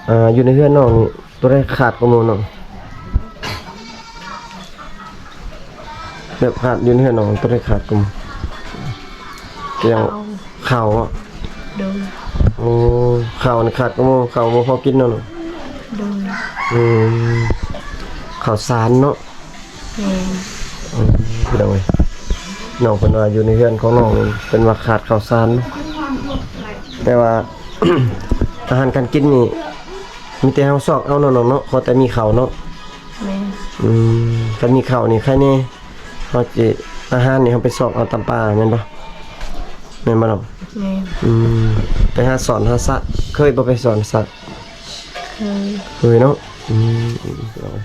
ອ່າ ຢູ່ໃນເຮືອນນ້ອງນີ້ ໂຕໃດຂາດກວ່າໝູ່ນ້ອງ? ແບບຂາດຢູ່ໃນເຮືອນນ້ອງ ໂຕໃດຂາດກວ່າໝູ່? ຢ່າງ ເຂົ້າ ເຂົ້າເນາະ? ໂດຍ. ໂອ້ ເຂົ້ານີ້ຂາດກວ່າໝູ່ ເຂົ້າບໍ່ພໍກິນເນາະນ້ອງ? ໂດຍ. ອືມ ເຂົ້າສານເນາະ? ແມ່ນ. ອືມ ພີ່ນ້ອງເອີຍ ນ້ອງເພິ່ນວ່າຢູ່ໃນເຮືອນຂອງນ້ອງນີ້ ເພິ່ນວ່າຂາດເຂົ້າສານ ແຕ່ວ່າ ອາຫານການກິນນີ້ ມີແຕ່ເຮົາຊອກເອົາເນາະນ້ອງເນາະ ຂໍແຕ່ມີເຂົ້າເນາະ? ແມ່ນ. ອືມ ຄັນມີເຂົ້ານີ້ໃຄແດ່ ເຮົາຊິ ອາຫານນີ້ເຮົາໄປຊອກເອົາຕາມປ່າແມ່ນບໍ່? ແມ່ນບໍ່ນ້ອງ? ແມ່ນ. ອືມ ໄປຫາສອນຫາສັດ ເຄີຍບໍ່ໄປສອນສັດ? ເຄີຍ. ເຄີຍເນາະ. ອືມ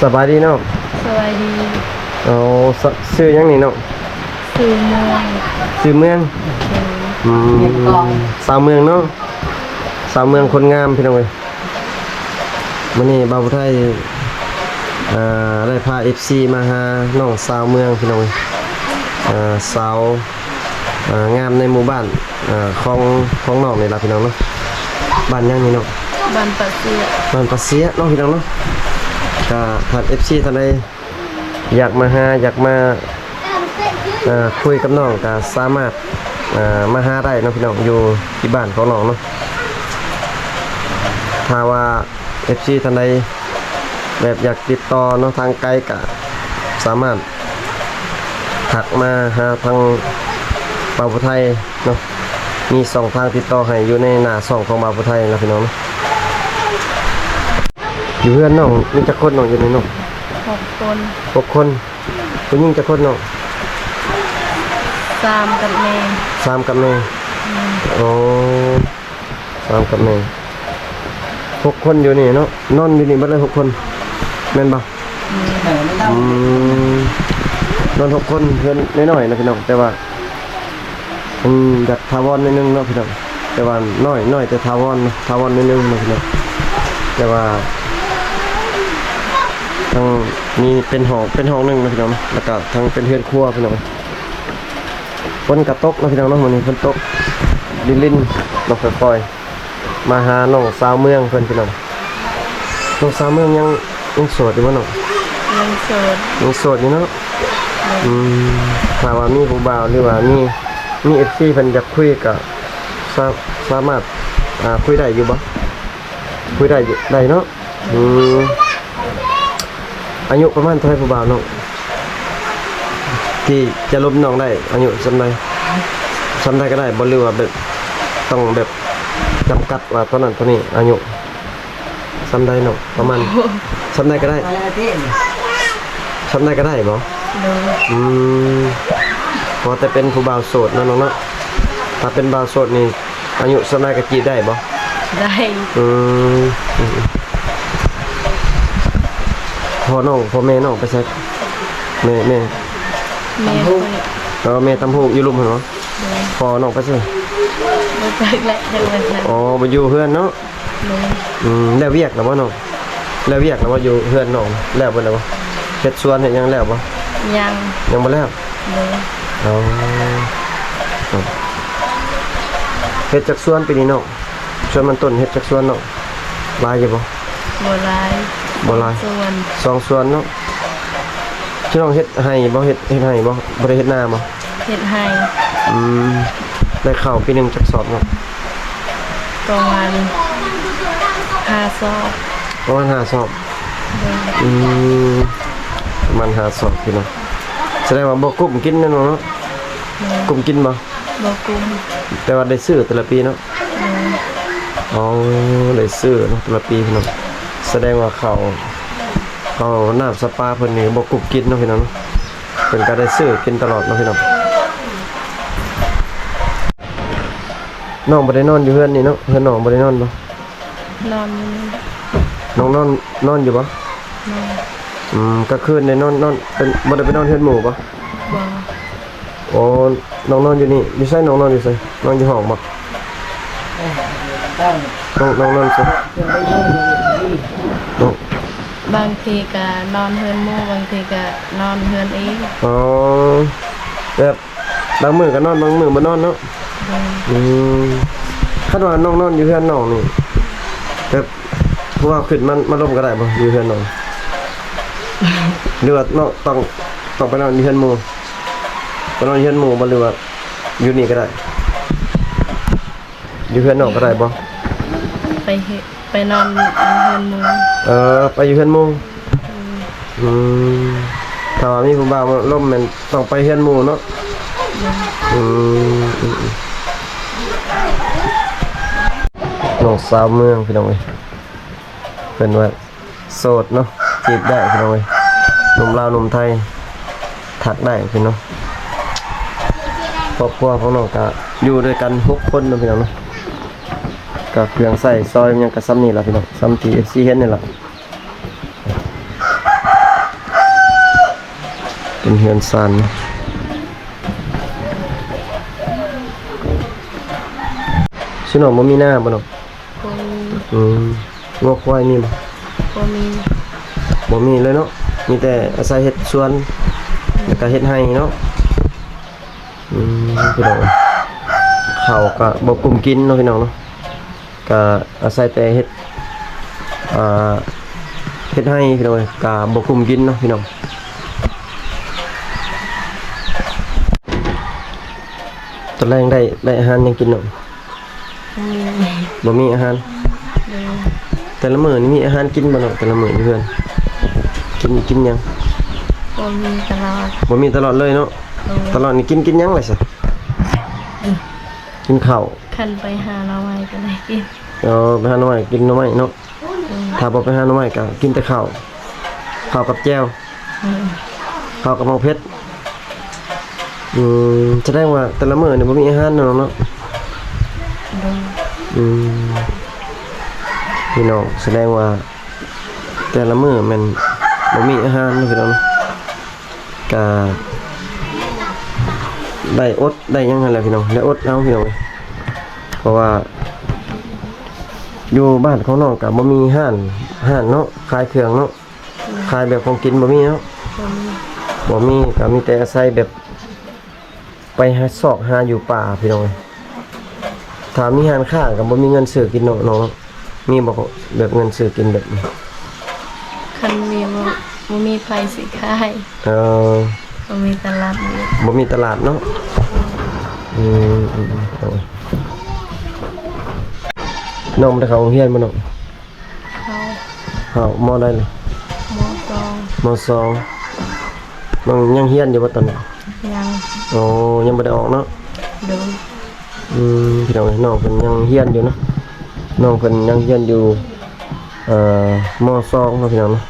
ສະບາຍດີນ້ອງ. ສະບາຍດີ. ໂອ້ ຊື່ ຊື່ຫຍັງນີ້ນ້ອງ? ຊື່ເມືອງ. ຊື່ເມືອງ. ໂດຍ. ອືມ ສາວເມືອງເນາະ ສາວເມືອງຄົນງາມ ພີ່ນ້ອງເອີຍ. ມື້ນີ້ບ່າວຜູ້ໄທ ເອີ ໄດ້ພາເອັຟຊີມາຫານ້ອງສາວເມືອງ ພີ່ນ້ອງເອີຍ. ເອີ ສາວ ເອີ ງາມໃນໝູ່ບ້ານ ເອີ ຂອງ ຂອງນ້ອງນີ້ລະ ພີ່ນ້ອງເນາະ. ບ້ານຫຍັງນີ້ນ້ອງ? ບ້ານປາເຊຍ. ບ້ານປາເຊຍເນາະ ພີ່ນ້ອງເນາະ. ກະຖ້າເອັຟຊີທ່ານໃດ ຢາກມາຫາ ຢາກມາ ເອີ ຄຸຍກັບນ້ອງ ກະສາມາດ ເອີ ມາຫາໄດ້ເນາະ ພີ່ນ້ອງ ຢູ່ທີ່ບ້ານຂອງນ້ອງເນາະ. ຖ້າວ່າເອັຟຊີທ່ານໃດ ແບບຢາກຕິດຕໍ່ເນາະ ທາງໄກ ກະສາມາດທັກມາຫາທາງບ່າວຜູ້ໄທເນາະ. ມີຊ່ອງທາງຕິດຕໍ່ໃຫ້ຢູ່ໃນໜ້າຊ່ອງຂອງບ່າວຜູ້ໄທເນາະ ພີ່ນ້ອງເນາະ. ຢູ່ເຮືອນນ້ອງມີຈັກຄົນນ້ອງ ຢູ່ໃນນ້ອງ? ຫົກຄົນ. ຫົກຄົນ. ຜູ້ຍິງຈັກຄົນນ້ອງ? ສາມກັບແມ່. ສາມກັບແມ່. ແມ່ນ. ໂອ້ ສາມກັບແມ່. ຫົກຄົນຢູ່ນີ້ເນາະ. ນອນຢູ່ນີ້ເບິດເລີຍຫົກຄົນ ແມ່ນບໍ່? ແມ່ນ. ອືມ ນອນຫົກຄົນ ເຮືອນນ້ອຍໆນະ ພີ່ນ້ອງ ແຕ່ວ່າ ມັນຢາກຖາວອນໜ້ອຍໜຶ່ງເນາະ ພີ່ນ້ອງ. ແຕ່ວ່ານ້ອຍ ນ້ອຍແຕ່ຖາວອນເນາະ ຖາວອນໜ້ອຍໜຶ່ງເນາະ ພີ່ນ້ອງ. ແຕ່ວ່າທັງມີເປັນຫ້ອງ ເປັນຫ້ອງໜຶ່ງເນາະ ພີ່ນ້ອງເນາະ ແລ້ວກະທັງເປັນເຮືອນຄົວ ພີ່ນ້ອງ. ຝົນກະຕົກເນາະ ພີ່ນ້ອງເນາະ ມື້ນີ້ຝົນຕົກລິນໆເນາະ ຄ່ອຍໆ ມາຫານ້ອງສາວເມືອງເພິ່ນ ພີ່ນ້ອງ. ນ້ອງສາວເມືອງຍັງ ຍັງໂສດຢູ່ບໍ່ນ້ອງ? ຍັງໂສດ. ຍັງໂສດຢູ່ເນາະ. ແມ່ນ. ອືມ ຖ້າວ່າມີຜູ້ບ່າວ ຫຼືວ່າມີ ມີເອັຟຊີເພິ່ນຢາກຄຸຍກະ ສາ ສາມາດ ອ່າ ຄຸຍໄດ້ຢູ່ບໍ່? ຄຸຍໄດ້ຢູ່ ໄດ້ເນາະ. ອືມ ອາຍຸປະມານເທົ່າໃດຜູ້ບ່າວນ້ອງ? ທີ່ຈະລົມນ້ອງໄດ້ ອາຍຸສ່ຳໃດ? ສ່ຳໃດກໍໄດ້ບໍ່ ຫຼືວ່າແບບ ຕ້ອງແບບຈຳກັດວ່າເທົ່ານັ້ນເທົ່ານີ້ ອາຍຸສ່ຳໃດນ້ອງ? ປະມານສ່ຳໃດກໍໄດ້. ສ່ຳໃດກໍໄດ້ບໍ່? ໂດຍ. ອືມ ຂໍແຕ່ເປັນຜູ້ບ່າວໂສດເນາະນ້ອງເນາະ. ຖ້າເປັນບ່າວໂສດນີ້ ອາຍຸສ່ຳໃດກໍຈີບໄດ້ບໍ່? ໄດ້. ອືມ ພໍ່ນ້ອງ ພໍ່ແມ່ນ້ອງໄປໃສ? ແມ່ ແມ່ ແມ່ຂ້ອຍ ເອີ ແມ່ຕຳຫູກຢູ່ລຸ່ມຫັ້ນເນາະ. ໂດຍ. ພໍ່ນ້ອງໄປໃສ? ບໍ່ຈັກແຫຼະ ຈັກໄປໃສ. ອໍ ບໍ່ຢູ່ເຮືອນເນາະ. ໂດຍ. ອືມ ແລ້ວວຽກແລ້ວບໍ່ນ້ອງ? ແລ້ວວຽກແລ້ວບໍ່ ຢູ່ເຮືອນນ້ອງ ແລ້ວເບິດແລ້ວບໍ່? ເຮັດສວນເຮັດຫຍັງແລ້ວບໍ່? ຍັງ. ຍັງບໍ່ແລ້ວ? ໂດຍ. ອໍ ເຮັດຈັກສວນປີນີ້ນ້ອງ? ສວນມັນຕົ້ນເຮັດຈັກສວນນ້ອງ? ຫຼາຍຢູ່ບໍ່? ບໍ່ຫຼາຍ. ບໍ່ຫຼາຍ. ສອງສວນ. ສອງສວນເນາະ. ຊິນ້ອງເຮັດໄຮ່ບໍ່? ເຮັດ ເຮັດໄຮ່ບໍ່? ບໍ່ໄດ້ເຮັດນາບໍ່? ເຮັດໄຮ່. ອືມ ໄດ້ເຂົ້າປີໜຶ່ງຈັກສອບນ້ອງ? ປະມານຫ້າສອບ. ປະມານຫ້າສອບ. ໂດຍ. ອືມ ປະມານຫ້າສອບພີ່ນ້ອງ. ສະແດງວ່າບໍ່ກຸ້ມກິນແມ່ນບໍ່ເນາະ? ໂດຍ. ກຸ້ມກິນບໍ່? ບໍ່ກຸ້ມ. ແຕ່ວ່າໄດ້ຊື້ແຕ່ລະປີເນາະ? ໂດຍ. ອໍ ໄດ້ຊື້ເນາະແຕ່ລະປີພີ່ນ້ອງ. ສະແດງວ່າເຂົ້າ ເຂົ້ານ້ຳສະປາເພິ່ນນີ້ບໍ່ກຸ້ມກິນເນາະພີ່ນ້ອງເນາະ. ເພິ່ນກໍໄດ້ຊື້ກິນຕະຫຼອດເນາະພີ່ນ້ອງ. ນ້ອງບໍ່ໄດ້ນອນຢູ່ເຮືອນນີ້ເນາະ? ເຮືອນນ້ອງບໍ່ໄດ້ນອນບໍ່? ນອນຢູ່ນີ້. ນ້ອງນອນ ນອນຢູ່ບໍ່? ນອນ. ອືມ ກາງຄືນໄດ້ນອນ ນອນເປັນ ບໍ່ໄດ້ໄປນອນເຮືອນໝູ່ບໍ່? ບໍ່. ໂອ້ ນ້ອງນອນຢູ່ນີ້. ຢູ່ໃສ? ນ້ອງນອນຢູ່ໃສ? ນອນຢູ່ຫ້ອງບໍ່? ນ້ອງ ນ້ອງນອນໃສ? ນ້ອງ ບາງທີກະນອນເຮືອນໝູ່ ບາງທີກະນອນເຮືອນເອງ. ອໍ ແບບ ບາງມື້ກໍນອນ ບາງມື້ບໍ່ນອນເນາະ. ອືມ ອືມ ຄັນວ່ານ້ອງນອນຢູ່ເຮືອນນ້ອງນີ້ ແບບ ຜູ້ວ່າຂຶ້ນມາ ມາລົມກໍໄດ້ບໍ່ ຢູ່ເຮືອນນ້ອງ? ຫຼືວ່ານ້ອງຕ້ອງ ຕ້ອງໄປນອນຢູ່ເຮືອນໝູ່? ໄປນອນເຮືອນໝູ່ບໍ່ ຫຼືວ່າຢູ່ນີ້ກໍໄດ້? ຢູ່ເຮືອນນ້ອງກໍໄດ້ບໍ່? ໄປເຮັດ ໄປນອນຢູ່ເຮືອນໝູ່. ເອີ ໄປຢູ່ເຮືອນໝູ່. ອືມ ອືມ ຖ້າວ່າມີຜູ້ບ່າວມາລົມແມ່ນຕ້ອງໄປເຮືອນໝູ່ເນາະ. ອືມ ອືມ ອືມ ອືມ ນ້ອງສາວເມືອງພີ່ນ້ອງເອີຍ ເພິ່ນວ່າໂສດເນາະ ຈີບໄດ້ພີ່ນ້ອງເອີຍ ໜຸ່ມລາວໜຸ່ມໄທ ທັກໄດ້ພີ່ນ້ອງ. ຄອບຄົວຂອງນ້ອງກະຢູ່ດ້ວຍກັນຫົກຄົນເນາະພີ່ນ້ອງເນາະ. ກະເຄື່ອງໃຊ້ສອຍຫຍັງກະສ່ຳນີ້ລະພີ່ນ້ອງ ສ່ຳທີ່ເອັຟຊີເຫັນນີ້ລະ. ເປັນເຮືອນຊານ. ຊຸນ້ອງບໍ່ມີນາບໍ່ນ້ອງ? ບໍ່ມີ. ອືມ ງົວຄວາຍມີບໍ່? ບໍ່ມີ. ບໍ່ມີເລີຍເນາະ ມີແຕ່ອາໄສເຮັດສວນ ແລ້ວກະເຮັດໄຮ່ເນາະ. ອືມ ພີ່ນ້ອງ ເຂົ້າກະບໍ່ກຸ້ມກິນເນາະພີ່ນ້ອງເນາະ. ກະອາໄສແຕ່ເຮັດ ອ່າ ເຮັດໄຮ່ພີ່ນ້ອງເອີຍ ກະບໍ່ກຸ້ມກິນເນາະພີ່ນ້ອງ. ຕອນແລງໄດ້ ໄດ້ອາຫານຫຍັງກິນນ້ອງ? ບໍ່ມີ ບໍ່ມີອາຫານ. ໂດຍ. ແຕ່ລະມື້ນີ້ມີອາຫານກິນບໍ່ນ້ອງ? ແຕ່ລະມື້ຢູ່ເຮືອນ ກິນ ກິນຫຍັງ? ບໍ່ມີຕະຫຼອດ. ບໍ່ມີຕະຫຼອດເລີຍເນາະ? ໂດຍ. ຕະຫຼອດນີ້ກິນ ກິນຫຍັງລະຊະ? ກິນເຂົ້າ. ຄັນໄປຫາໜໍ່ໄມ້ກໍໄດ້ກິນ. ອໍ ໄປຫາໜໍ່ໄມ້ ກິນໜໍ່ໄມ້ເນາະ. ອືມ ຖ້າບໍ່ໄປຫາໜໍ່ໄມ້ກໍກິນແຕ່ເຂົ້າ ເຂົ້າກັບແຈ່ວ. ອືມ ເຂົ້າກັບໝາກເຜັດ. ອືມ ສະແດງວ່າແຕ່ລະມື້ນີ້ບໍ່ມີອາຫານເນາະນ້ອງເນາະ. ໂດຍ. ອືມ ພີ່ນ້ອງ ສະແດງວ່າແຕ່ລະມື້ແມ່ນບໍ່ມີອາຫານເນາະ ພີ່ນ້ອງເນາະ. ກະໄດ້ອົດໄດ້ຫຍັງຫັ້ນແຫຼະພີ່ນ້ອງ ໄດ້ອົດເອົາພີ່ນ້ອງເອີຍ. ເພາະວ່າຢູ່ບ້ານຂອງນ້ອງກະບໍ່ມີຮ້ານ ຮ້ານເນາະ ຂາຍເຄື່ອງເນາະ. ອືມ ຂາຍແບບຂອງກິນບໍ່ມີເນາະ. ບໍ່ມີ. ບໍ່ມີກະມີແຕ່ອາໄສແບບ ໄປຫາຊອກຫາຢູ່ປ່າພີ່ນ້ອງເອີຍ. ຖ້າມີຮ້ານຄ້າກໍບໍ່ມີເງິນຊື້ກິນເນາະນ້ອງເນາະ. ມີບໍ່ແບບເງິນຊື້ກິນແບບນີ້? ຄັນມີ ບໍ່ ບໍ່ມີໃຜຊິຂາຍ. ເອີ ບໍ່ມີຕະຫຼາດນີ້ ບໍ່ມີຕະຫຼາດເນາະ. ອືມ ອືມ ອືມ ນ້ອງບໍ່ໄດ້ເຂົ້າໂຮງຮຽນບໍ່ນ້ອງ? ເຂົ້າ. ເຂົ້າ ມໍໃດລະ? ມໍສອງ. ມໍສອງ ນ້ອງຍັງຮຽນຢູ່ບໍ່ຕອນນີ້? ຍັງ. ໂອ້ ຍັງບໍ່ໄດ້ອອກເນາະ? ໂດຍ. ອືມ ພີ່ນ້ອງເອີຍ ນ້ອງເພິ່ນຍັງຮຽນຢູ່ເນາະ. ນ້ອງເພິ່ນຍັງຮຽນຢູ່ ເອີ ມໍສອງເນາະ ພີ່ນ້ອງເນາະ.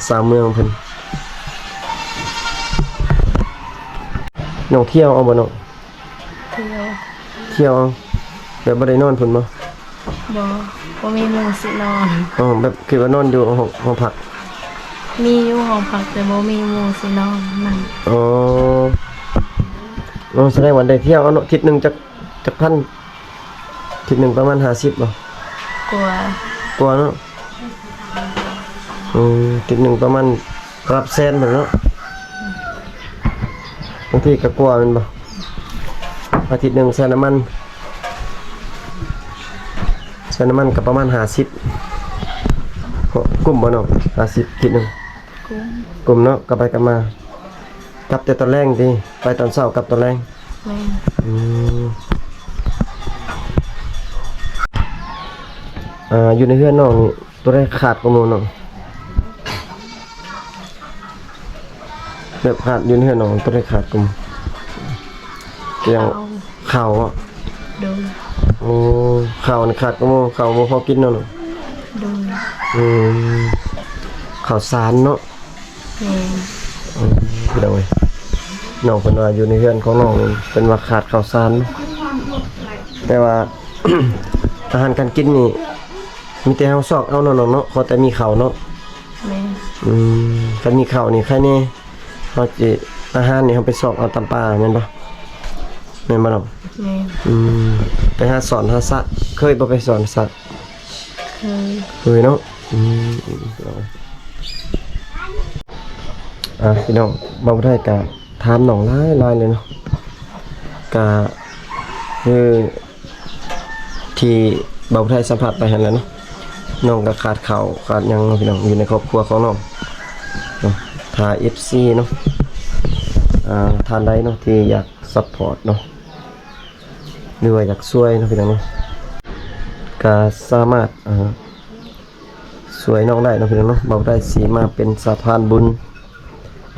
ສາວເມືອງເພິ່ນ. ນ້ອງທ່ຽວເອົາບໍ່ນ້ອງ? ທ່ຽວ. ທ່ຽວເອົາ ແບບບໍ່ໄດ້ນອນພຸ້ນບໍ່? ບໍ່ ບໍ່ມີໝູ່ຊິນອນ. ອໍ ແບບຄິດວ່ານອນຢູ່ຫ້ອງ ຫ້ອງພັກ? ມີຢູ່ຫ້ອງພັກ ແຕ່ບໍ່ມີໝູ່ຊິນອນນຳ. ອໍ ອໍ ສະແດງວ່າໄດ້ທ່ຽວເອົາເນາະ. ທິດໜຶ່ງຈັກ ຈັກພັນ? ທິດໜຶ່ງປະມານຫ້າສິບບໍ່? ກວ່າ ກວ່າເນາະ. ອືມ ທິດໜຶ່ງປະມານ ລະດັບແສນພຸ້ນເນາະ. ບາງທີກໍກວ່າແມ່ນບໍ່? ອາທິດໜຶ່ງໃສ່ນ້ຳມັນ ໃສ່ນ້ຳມັນກໍປະມານຫ້າສິບ. ກຸ້ມບໍ່ນ້ອງ? ຫ້າສິບທິດໜຶ່ງ. ກຸ້ມ ກຸ້ມເນາະ. ກັບໄປກັບມາ ກັບແຕ່ຕອນແລງຕິ? ໄປຕອນເຊົ້າກັບຕອນແລງ. ແມ່ນ. ອືມ. ອ່າ ຢູ່ໃນເຮືອນນ້ອງນີ້ ໂຕໃດຂາດກວ່າໝູ່ນ້ອງ? ແບບຂາດຢູ່ໃນເຮືອນນ້ອງ ໂຕໃດຂາດກວ່າໝູ່? ຢ່າງ ເຂົ້າ ເຂົ້າເນາະ? ໂດຍ. ໂອ້ ເຂົ້ານີ້ຂາດກວ່າໝູ່ ເຂົ້າບໍ່ພໍກິນເນາະນ້ອງ? ໂດຍ. ອືມ ເຂົ້າສານເນາະ? ແມ່ນ. ອືມ ພີ່ນ້ອງເອີຍ ນ້ອງເພິ່ນວ່າຢູ່ໃນເຮືອນຂອງນ້ອງນີ້ ເພິ່ນວ່າຂາດເຂົ້າສານ ແຕ່ວ່າ ອາຫານການກິນນີ້ ມີແຕ່ເຮົາຊອກເອົາເນາະນ້ອງເນາະ ຂໍແຕ່ມີເຂົ້າເນາະ? ແມ່ນ. ອືມ ຄັນມີເຂົ້ານີ້ໃຄແດ່ ເຮົາຊິ ອາຫານນີ້ເຮົາໄປຊອກເອົາຕາມປ່າແມ່ນບໍ່? ແມ່ນບໍ່ນ້ອງ? ແມ່ນ. ອືມ ໄປຫາສອນຫາສັດ ເຄີຍບໍ່ໄປສອນສັດ? ເຄີຍ. ເຄີຍເນາະ. ອືມ ອ່າ ພີ່ນ້ອງ ບ່າວໄທກະຖາມນ້ອງຫຼາຍໆເລີຍເນາະ ກະຄືທີ່ບ່າວໄທສຳພາດໄປຫັ້ນແຫຼະເນາະ ນ້ອງກະຂາດເຂົ້າຂາດຫຍັງເນາະ ພີ່ນ້ອງ ຢູ່ໃນຄອບຄົວຂອງນ້ອງເນາະ ຖ້າເອັຟຊີເນາະ ອ່າ ທ່ານໃດເນາະທີ່ຢາກຊັບພອດເນາະ ຫຼືວ່າຢາກຊ່ວຍເນາະ ພີ່ນ້ອງເນາະ ກະສາມາດ ອ່າ ຊ່ວຍນ້ອງໄດ້ເນາະ ພີ່ນ້ອງເນາະ ບ່າວໄທຊິມາເປັນສະພານບຸນ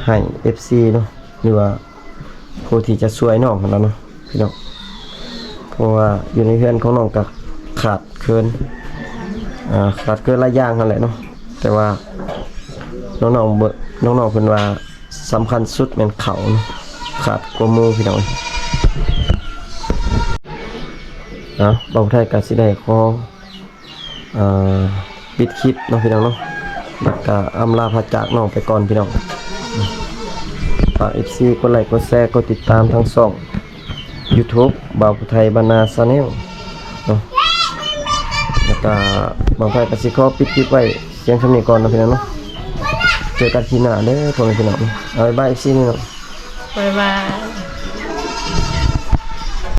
ໃຫ້ເອັຟຊີເນາະ ຫຼືວ່າຜູ້ທີ່ຈະຊ່ວຍນ້ອງຫັ້ນລະເນາະ ພີ່ນ້ອງ ເພາະວ່າຢູ່ໃນເຮືອນຂອງນ້ອງກະຂາດເຂີນ ອ່າ ຂາດເຂີນຫຼາຍຢ່າງຫັ້ນແຫຼະເນາະ ແຕ່ວ່ານ້ອງໆ ນ້ອງໆເພິ່ນວ່າ ສຳຄັນສຸດແມ່ນເຂົ້າເນາະ ຂາດກວ່າໝູ່ ພີ່ນ້ອງ. ເອົາ ບ່າວໄທກະຊິໄດ້ຂໍ ເອີ ປິດຄລິບເນາະ ພີ່ນ້ອງເນາະ ແລ້ວກະອຳລາພາຈາກນ້ອງໄປກ່ອນ ພີ່ນ້ອງ. ຝາກເອັຟຊີກົດໄລ້ກົດແຊ ກົດຕິດຕາມທາງຊ່ອງຢູທູບ ບ່າວໄທບ້ານນາ Channel ເນາະ ແລ້ວກະບ່າວໄທກະຊິຂໍປິດຄລິບໄວ້ພຽງສ່ຳນີ້ກ່ອນເນາະ ພີ່ນ້ອງເນາະ. ເຈີກັນຄລິບໜ້າເດີ ພໍ່ແມ່ພີ່ນ້ອງ. ເອົາ ບາຍບາຍ ເອັຟຊີ ເນາະ. ບາຍບາຍ.